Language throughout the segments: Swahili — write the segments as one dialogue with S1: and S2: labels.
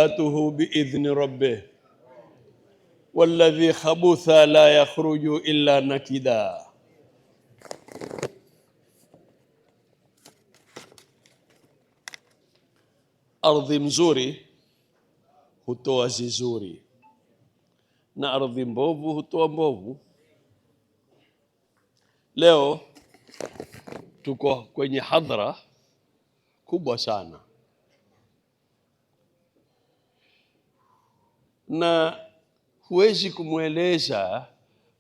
S1: نباته بإذن ربه والذي خبث لا يخرج إلا نكدا. Ardhi mzuri hutoa zizuri na ardhi mbovu hutoa mbovu. Leo tuko kwenye hadhara kubwa sana, na huwezi kumweleza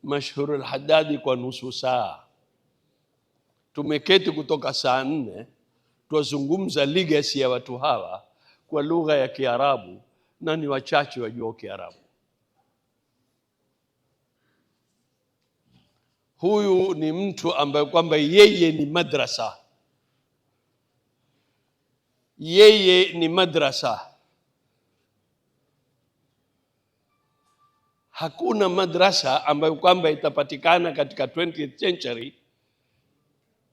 S1: Mashhur al-Haddadi kwa nusu saa. Tumeketi kutoka saa 4 twazungumza legacy ya watu hawa kwa lugha ya Kiarabu, na ni wachache wajua Kiarabu. Huyu ni mtu ambaye kwamba yeye ni madrasa, yeye ni madrasa. Hakuna madrasa ambayo kwamba itapatikana katika 20th century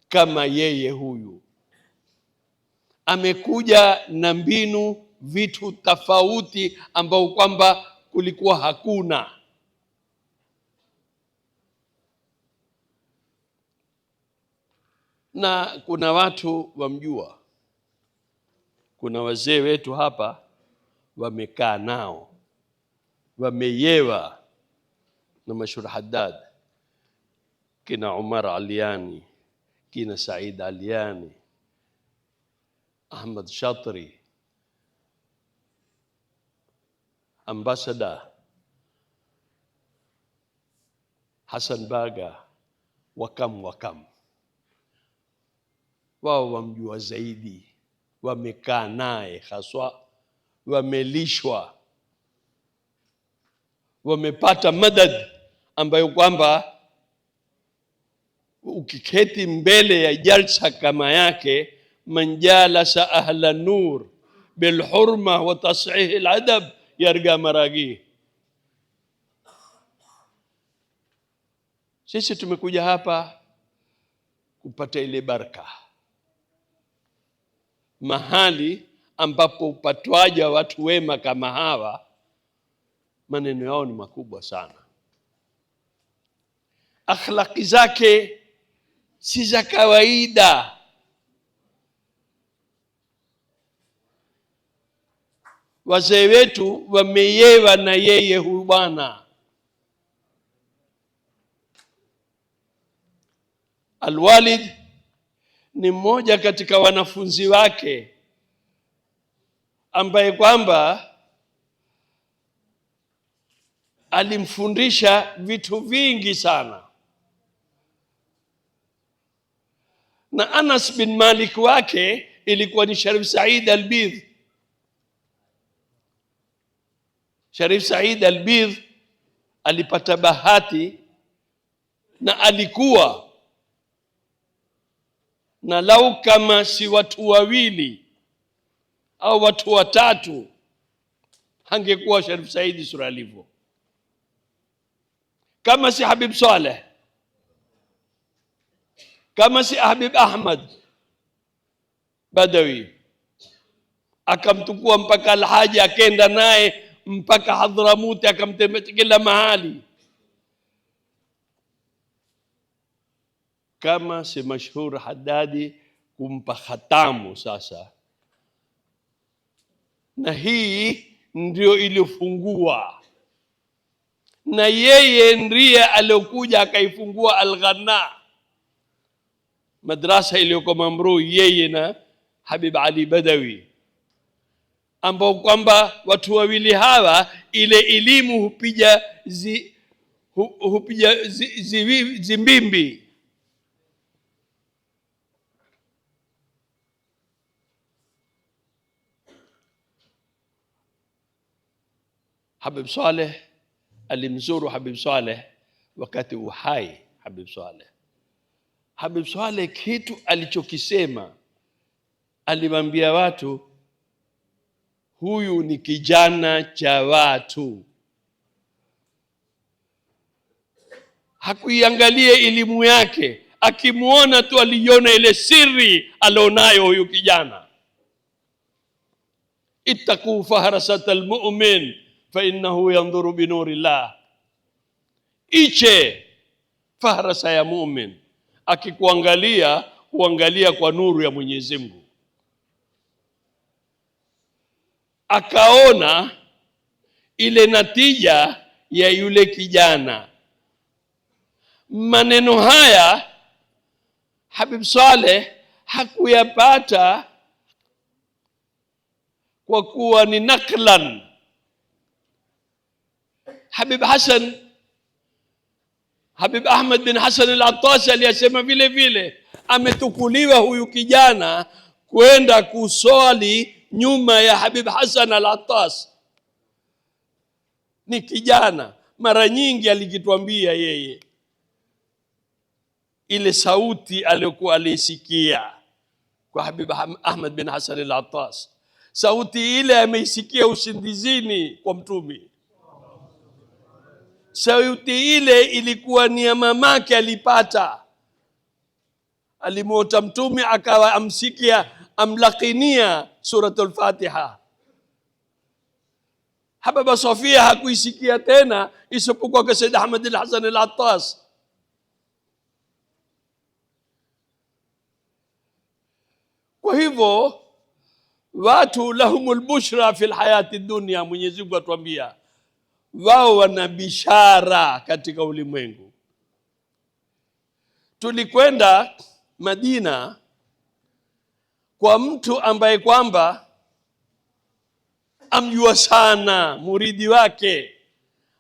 S1: kama yeye huyu. Amekuja na mbinu, vitu tofauti ambao kwamba kulikuwa hakuna. Na kuna watu wamjua, kuna wazee wetu hapa wamekaa nao, wameyewa na Mashhur Haddad, kina Umar Aliani, kina Said Aliani, Ahmad Shatri, Ambassador Hassan Baga, wakam wakam. Wao wamjua zaidi, wamekaa naye haswa, wamelishwa, wamepata madad ambayo kwamba ukiketi mbele ya jalsa kama yake, man jalasa ahla nur bilhurma wa tasihih aladab yarga maragi. Sisi tumekuja hapa kupata ile baraka, mahali ambapo upatwaja watu wema kama hawa, maneno yao ni makubwa sana. Akhlaqi zake si za kawaida. Wazee wetu wameyewa na yeye huyu bwana. Alwalid ni mmoja katika wanafunzi wake ambaye kwamba alimfundisha vitu vingi sana. Na Anas bin Malik wake ilikuwa ni Sharif Said Albidh. Sharif Said Albidh alipata bahati na alikuwa na, lau kama si watu wawili au watu watatu, hangekuwa Sharif Said sura alivyo. Kama si Habib Saleh, kama si Habib Ahmad Badawi, akamtukua mpaka Alhaji, akenda naye mpaka Hadhramuti, akamtembea kila mahali. Kama si Mashhur Haddadi kumpa khatamu sasa, na hii ndio iliyofungua, na yeye ndiye aliyokuja akaifungua Al-Ghanna, madrasa iliyoko Mamrui, yeye na Habib Ali Badawi, ambao kwamba watu wawili hawa ile elimu hupiga zimbimbi. Habib Saleh alimzuru Habib Saleh wakati uhai Habib Saleh. Habib Saleh kitu alichokisema, aliwaambia watu, huyu ni kijana cha watu. Hakuiangalia elimu yake, akimuona tu aliona ile siri alionayo huyu kijana. Ittaqu fahrasata almu'min fa innahu yandhuru binurillah. Iche fahrasa ya mu'min, akikuangalia huangalia kwa nuru ya Mwenyezi Mungu. Akaona ile natija ya yule kijana. Maneno haya Habib Saleh hakuyapata kwa kuwa ni naklan. Habib Hasan, Habib Ahmad bin Hasan al-Attasi aliyasema vile vile, ametukuliwa huyu kijana kwenda kuswali nyuma ya Habib Hasan al-Attas. Ni kijana, mara nyingi alikituambia yeye ile sauti aliyokuwa aliisikia kwa Habib Ahmad bin Hasan al-Attas, sauti ile ameisikia usindizini kwa Mtume. Sauti ile ilikuwa ni ya mamake, alipata alimuota Mtume akawa amsikia amlakinia Suratul Fatiha. Hababa Sofia hakuisikia tena isipokuwa kwa Said Ahmad al-Hasan al-Attas. Kwa hivyo watu lahumul bushra fil hayati dunia, Mwenyezi Mungu atuambia wao wana bishara katika ulimwengu. Tulikwenda Madina kwa mtu ambaye kwamba amjua sana muridi wake,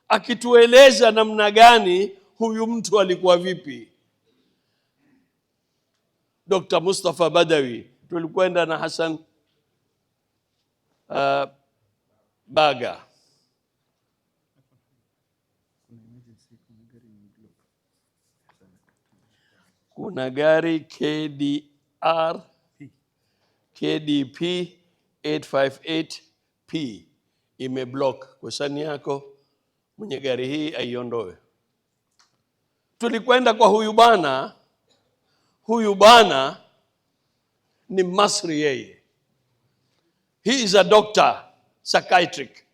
S1: akitueleza namna gani huyu mtu alikuwa vipi. Dr. Mustafa Badawi, tulikwenda na Hassan Baga. Kuna gari KDR KDP 858P imeblock kwa sani yako, mwenye gari hii aiondoe. Tulikwenda kwa huyu bwana, huyu bwana ni Masri yeye, he is a doctor psychiatric,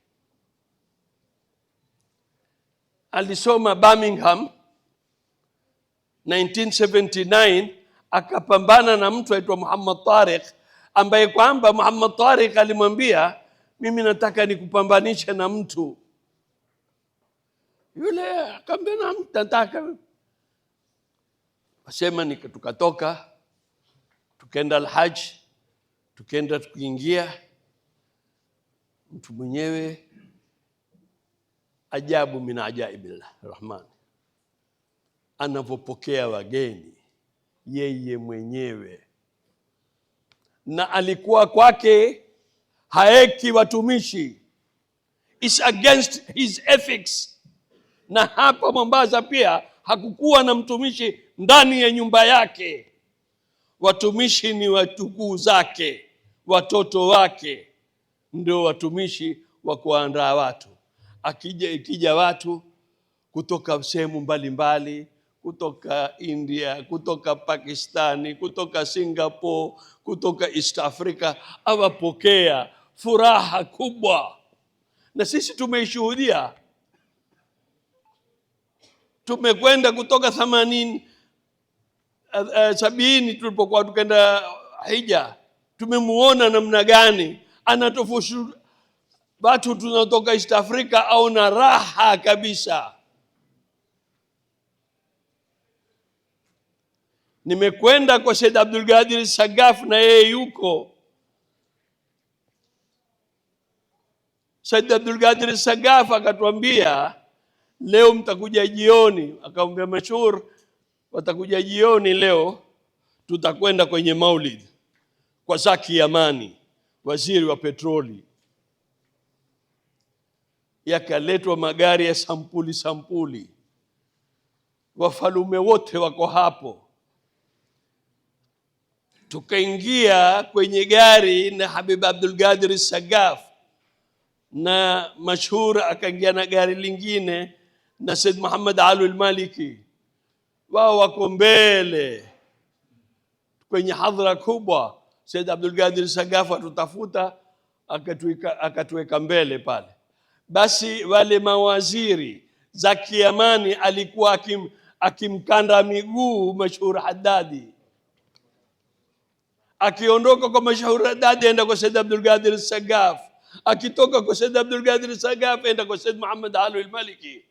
S1: alisoma Birmingham 1979 akapambana na mtu aitwa Muhammad Tariq, ambaye kwamba Muhammad Tariq alimwambia, mimi nataka nikupambanishe na mtu yule. Akamwambia naam, nataka. Asema tukatoka tukaenda Alhaj, tukaenda tukiingia, mtu mwenyewe ajabu min ajaibillah rahman, anavyopokea wageni yeye mwenyewe, na alikuwa kwake haeki watumishi, is against his ethics. Na hapa Mombasa pia hakukuwa na mtumishi ndani ya nyumba yake. Watumishi ni watukuu zake, watoto wake ndio watumishi wa kuandaa watu. Akija ikija watu kutoka sehemu mbalimbali, kutoka India, kutoka Pakistani, kutoka Singapore, kutoka East Africa, awapokea furaha kubwa, na sisi tumeishuhudia. Tumekwenda kutoka 80 70 tulipokuwa tukenda hija, tumemuona namna gani anatofushu watu tunatoka East Africa au na raha kabisa. Nimekwenda kwa Said Abdul Qadir Sagaf na yeye yuko. Said Abdul Qadir Sagaf akatuambia leo mtakuja jioni, akamwambia Mashhur watakuja jioni leo, tutakwenda kwenye maulid kwa Zaki Yamani, waziri wa petroli. Yakaletwa magari ya sampuli sampuli, wafalume wote wako hapo. Tukaingia kwenye gari na Habib Abdul Qadir Sagaf na Mashhur akaingia na gari lingine na Said Muhammad Alu al-Maliki, wao wako mbele kwenye hadhara kubwa. Said Abdul Qadir Sagaf atutafuta, Akatuweka mbele pale. Basi wale mawaziri Zaki Yamani alikuwa akimkanda miguu Mashhur Haddadi, akiondoka kwa Mashhur Haddadi enda kwa Said Abdul Qadir Sagaf, akitoka kwa Said Abdul Qadir Sagaf enda kwa Said Muhammad Ali al-Maliki.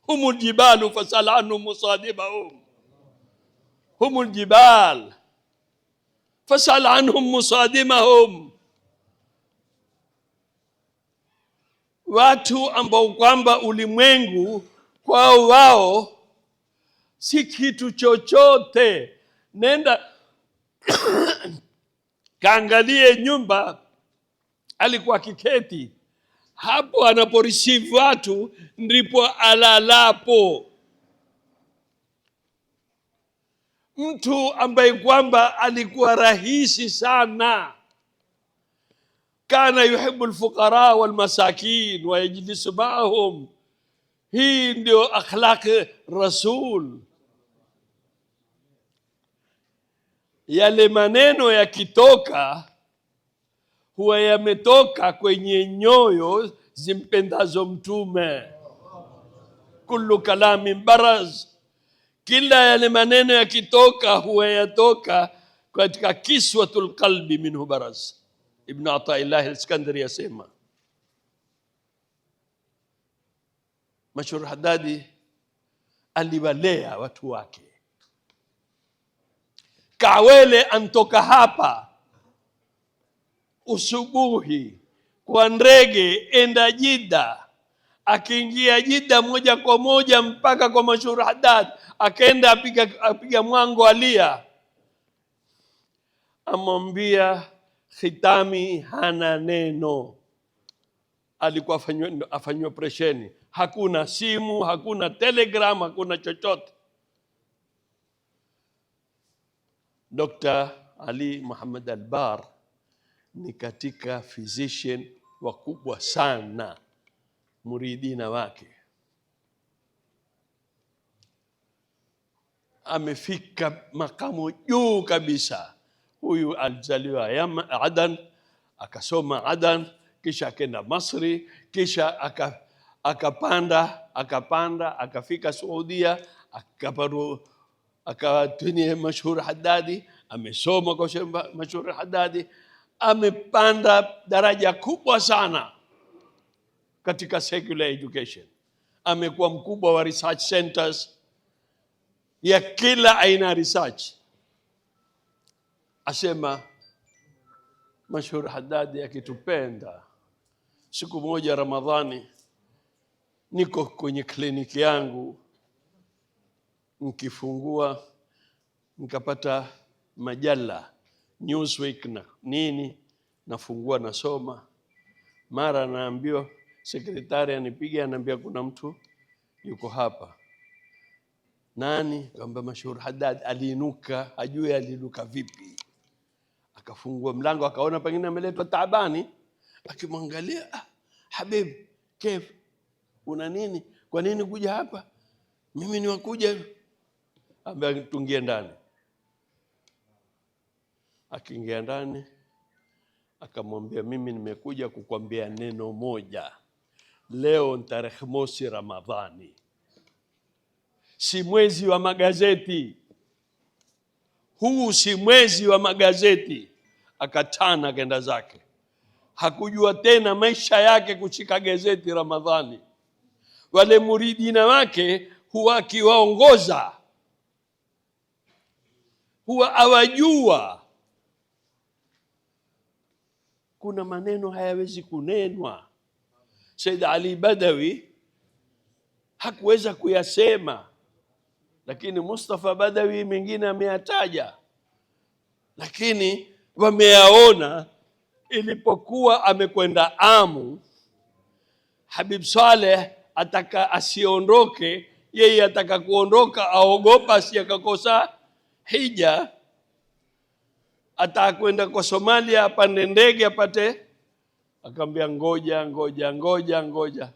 S1: Humul jibalu fasal anhum musadibahum, humul jibal fasal anhum musadimahum, watu ambao kwamba ulimwengu kwao wao si kitu chochote. Nenda kaangalie nyumba alikuwa akiketi hapo, anaporeceive watu ndipo alalapo. Mtu ambaye kwamba alikuwa rahisi sana, kana yuhibbu alfuqara walmasakin wa yajlisu maahum. Hii ndio akhlaqi rasul. Yale maneno yakitoka huwa yametoka kwenye nyoyo zimpendazo Mtume. Kullu kalamin baraz, kila yale maneno yakitoka huwa yatoka katika kiswatul qalbi minhu baraz. Ibn Ataillah al-Iskandari yasema Mashhur Haddadi aliwalea watu wake. Kawele antoka hapa usubuhi kwa ndege enda Jida, akiingia Jida moja kwa moja mpaka kwa Mashhur Haddad, akaenda apiga mwango alia, amwambia Khitami hana neno. Alikuwa afanywe operesheni, hakuna simu, hakuna telegram, hakuna chochote. Dr. Ali Muhammad Albar ni katika physician wakubwa sana, muridina wake amefika makamu juu kabisa. Huyu alizaliwa Adan, akasoma Adan, kisha akenda Masri, kisha akapanda akafika Saudia, akawatunia Mashhur Haddadi, amesoma kwa Mashhur Haddadi, amepanda daraja kubwa sana katika secular education, amekuwa mkubwa wa research centers ya kila aina ya research. Asema Mashhur Haddadi akitupenda, siku moja Ramadhani, niko kwenye kliniki yangu, nikifungua nikapata majala Newsweek na nini, nafungua nasoma, mara naambiwa sekretari anipiga, anaambia kuna mtu yuko hapa. Nani? Kwamba Mashhur Haddad aliinuka, hajui aliinuka vipi, akafungua mlango akaona pengine ameletwa taabani, akimwangalia, ah, habib kef, una nini? Kwa nini kuja hapa? Mimi ni wakuja. Ambia tungie ndani. Akiingia ndani akamwambia, mimi nimekuja kukwambia neno moja. Leo ni tarehe 1 Ramadhani, si mwezi wa magazeti huu, si mwezi wa magazeti. Akatana akaenda zake, hakujua tena maisha yake kushika gazeti Ramadhani. Wale muridina wake huwa akiwaongoza, huwa awajua kuna maneno hayawezi kunenwa. Said Ali Badawi hakuweza kuyasema, lakini Mustafa Badawi mengine ameyataja, lakini wameyaona. Ilipokuwa amekwenda Amu, Habib Saleh ataka asiondoke, yeye ataka kuondoka, aogopa asiyakakosa hija, ataka kwenda kwa Somalia apande ndege apate, akamwambia ngoja ngoja ngoja ngoja,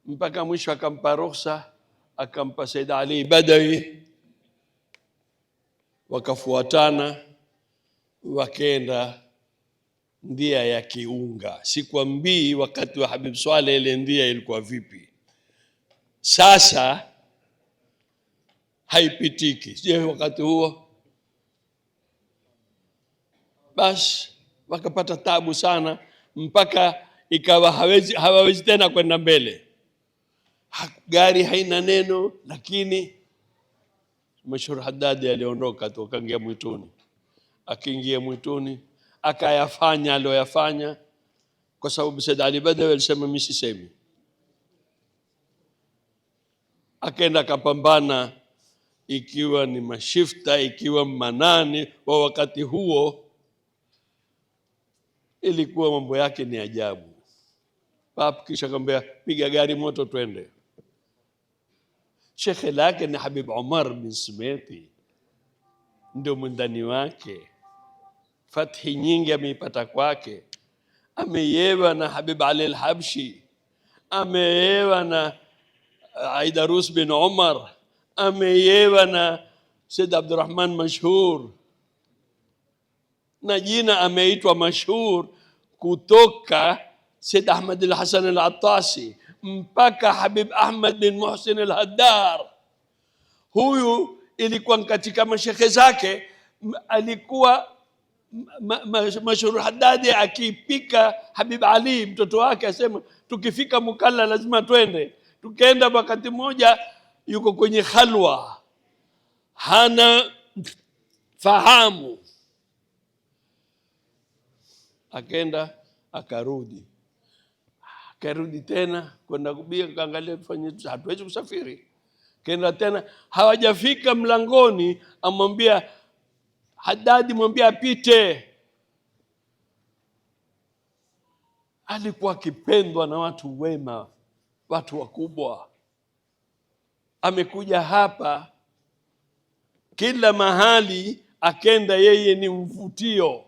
S1: mpaka mwisho akampa ruhusa, akampa Said Ali Badawi, wakafuatana wakenda Ndia ya Kiunga. Sikwambii wakati wa Habib Swaleh ile ndia ilikuwa vipi. Sasa haipitiki. Je, wakati huo? Basi wakapata tabu sana mpaka ikawa hawawezi tena kwenda mbele. Gari haina neno, lakini Mashhur Haddadi aliondoka tu akaingia mwituni. Akiingia mwituni akayafanya aliyoyafanya, kwa sababu Said Ali Badawi alisema mimi sisemi. Akaenda akapambana, ikiwa ni mashifta, ikiwa manani wa wakati huo, ilikuwa mambo yake ni ajabu. Pap, kisha akamwambia piga gari moto twende. Shekhe lake ni Habib Omar bin Smeti, ndio mwandani wake. Fathi nyingi ameipata kwake, ameyewa na Habib Ali al-Habshi, ameyewa na Aidarus bin Omar, ameyewa na Said Abdurrahman Mashhur, na jina ameitwa Mashhur kutoka Said Ahmad al-Hasan al-Attasi mpaka Habib Ahmad bin Muhsin al-Haddar. Huyu ilikuwa katika mashekhe zake, alikuwa Mashhur Haddadi akipika Habib Ali mtoto wake asema tukifika Mukalla lazima twende. Tukaenda wakati mmoja yuko kwenye khalwa, hana fahamu, akaenda akarudi, akarudi tena kwenda kubia, kaangalia tufanye, hatuwezi kusafiri. Kenda tena, hawajafika mlangoni, amwambia Haddadi, mwambia apite. Alikuwa akipendwa na watu wema, watu wakubwa. Amekuja hapa kila mahali akenda, yeye ni mvutio.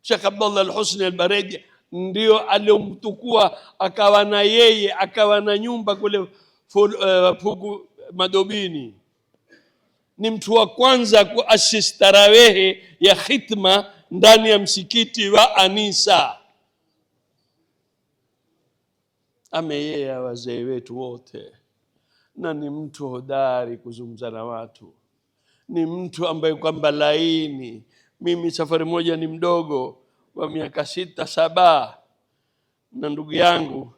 S1: Sheikh Abdullah Al-Husni Al-Bareji ndio aliyomtukua, akawa na yeye, akawa na nyumba kule Pugu Madobini. Ni mtu wa kwanza kuasisi tarawehe ya khitma ndani ya msikiti wa Anisa. Ameyea wazee wetu wote, na ni mtu hodari kuzungumza na watu, ni mtu ambaye kwamba laini. Mimi safari moja ni mdogo wa miaka 6-7 na ndugu yangu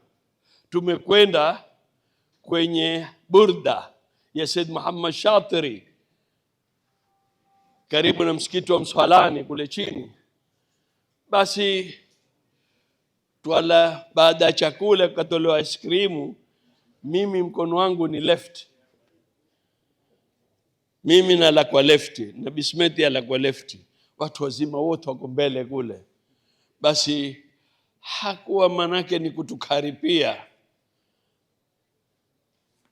S1: tumekwenda kwenye burda ya Said Muhammad Shatiri karibu na msikiti wa Mswalani kule chini. Basi twala, baada ya chakula kukatolewa ice cream. Mimi mkono wangu ni left, mimi nala kwa left na Bismeti ala kwa left, watu wazima wote wako mbele kule. Basi hakuwa manake ni kutukaripia,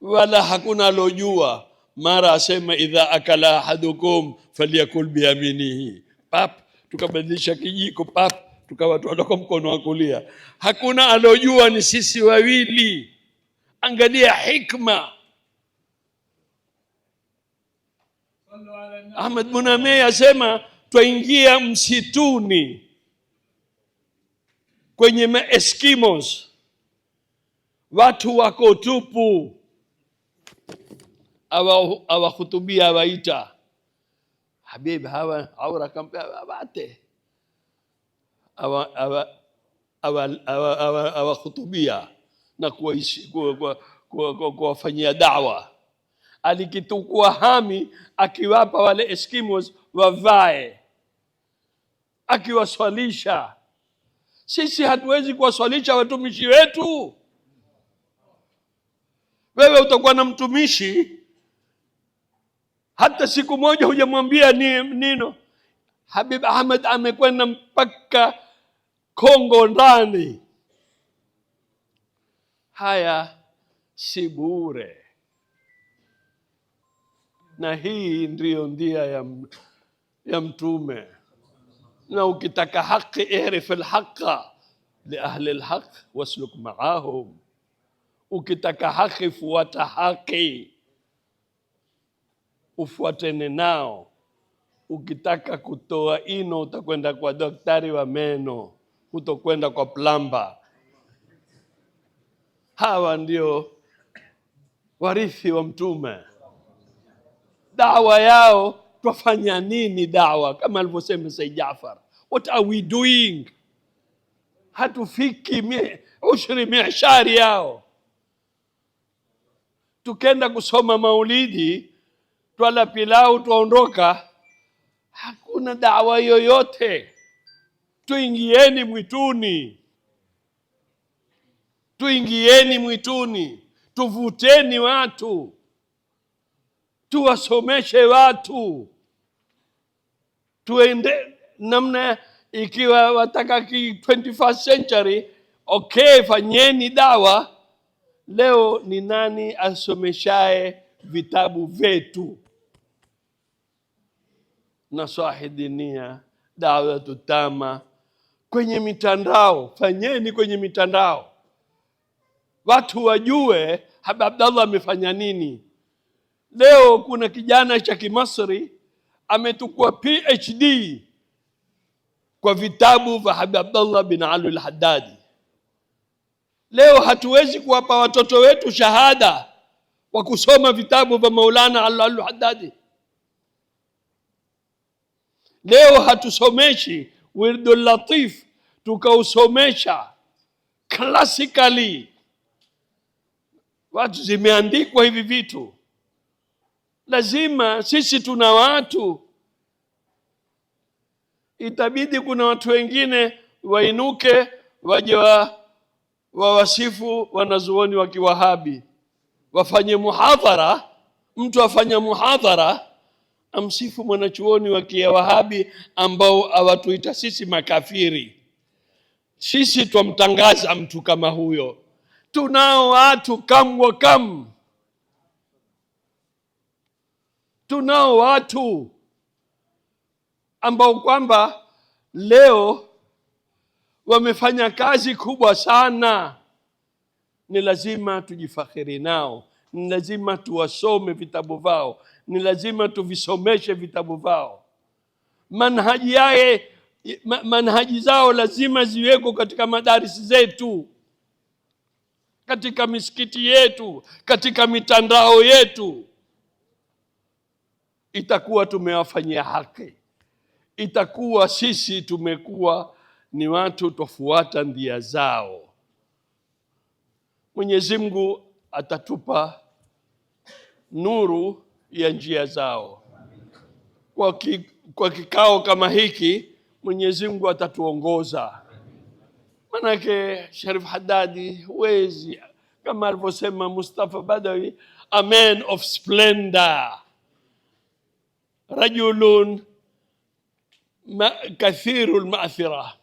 S1: wala hakuna alojua. Mara asema idha akala ahadukum falyakul biyaminihi, pap tukabadilisha kijiko, pap tukawa twala kwa mkono wa kulia. Hakuna alojua, ni sisi wawili. Angalia hikma. Ahmad Munamei asema twaingia msituni kwenye Eskimos, watu wako tupu, awahutubia awaita Habib hawa aura kampea wate awahutubia na kuwafanyia dawa. Alikitukua hami akiwapa wale Eskimos wavae, akiwaswalisha. Sisi hatuwezi kuwaswalisha watumishi wetu. Wewe utakuwa na mtumishi hata siku moja hujamwambia nino. Habib Ahmed amekwenda mpaka Kongo ndani. Haya si bure, na hii ndiyo ndia ya Mtume. Na ukitaka haki, irif alhaqa li ahli alhaq wasluk maahum. Ukitaka haki, fuata haki, ufuatene nao. Ukitaka kutoa ino utakwenda kwa daktari wa meno, hutokwenda kwa plamba. Hawa ndio warithi wa Mtume. Dawa yao twafanya nini? Dawa kama alivyosema Said Jaafar, what are we doing? Hatufiki ushri mishari yao. Tukenda kusoma maulidi, twala pilau, twaondoka, hakuna dawa yoyote. Tuingieni mwituni, tuingieni mwituni, tuvuteni watu, tuwasomeshe watu, tuende namna. Ikiwa wataka ki 21st century, okay, fanyeni dawa. Leo ni nani asomeshaye vitabu vyetu? Nasahi Dinia, Dawatu Tama kwenye mitandao, fanyeni kwenye mitandao, watu wajue Habib Abdallah amefanya nini. Leo kuna kijana cha Kimasri ametukua PhD kwa vitabu vya Habib Abdallah bin Ali al-Haddadi. Leo hatuwezi kuwapa watoto wetu shahada wa kusoma vitabu vya Maulana Ali al-Haddadi. Leo hatusomeshi Wirdul Latif tukausomesha classically, watu zimeandikwa hivi vitu. Lazima sisi tuna watu, itabidi kuna watu wengine wainuke waje wawasifu wanazuoni wa Kiwahabi, wafanye muhadhara. Mtu afanye muhadhara amsifu mwanachuoni wa Kiwahabi ambao awatuita sisi makafiri. Sisi twamtangaza mtu kama huyo. Tunao watu kam wa kam, tunao watu ambao kwamba leo wamefanya kazi kubwa sana. Ni lazima tujifakhiri nao, ni lazima tuwasome vitabu vao, ni lazima tuvisomeshe vitabu vao. Manhaji yae, manhaji zao lazima ziwekwe katika madarisi zetu, katika misikiti yetu, katika mitandao yetu. Itakuwa tumewafanyia haki, itakuwa sisi tumekuwa ni watu twafuata ndia zao. Mwenyezi Mungu atatupa nuru ya njia zao. Kwa kikao kama hiki Mwenyezi Mungu atatuongoza. Manake Sharif Haddadi huwezi, kama alivyosema Mustafa Badawi, a man of splendor, rajulun kathiru lmathira,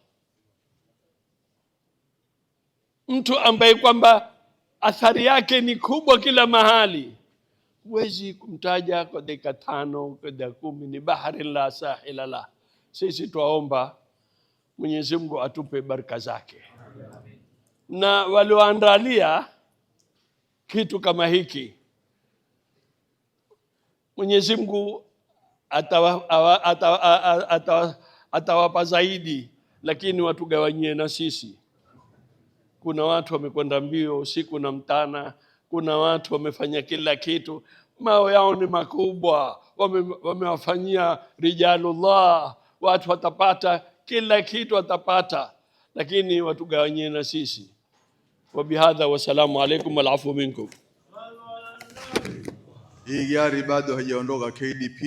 S1: mtu ambaye kwamba athari yake ni kubwa kila mahali. Huwezi kumtaja kwa dakika 5, kwa dakika 10, ni bahari la sahila la. Sisi twaomba Mwenyezi Mungu atupe baraka zake, na walioandalia kitu kama hiki Mwenyezi Mungu atawapa zaidi, lakini watugawanyie na sisi. Kuna watu wamekwenda mbio usiku na mtana, kuna watu wamefanya kila kitu, mao yao ni makubwa, wamewafanyia rijalullah, watu watapata kila kitu watapata, lakini watugawanyie na sisi. Wabihadha, wassalamu alaikum wal afu minkum.
S2: Hii gari bado haijaondoka KDP.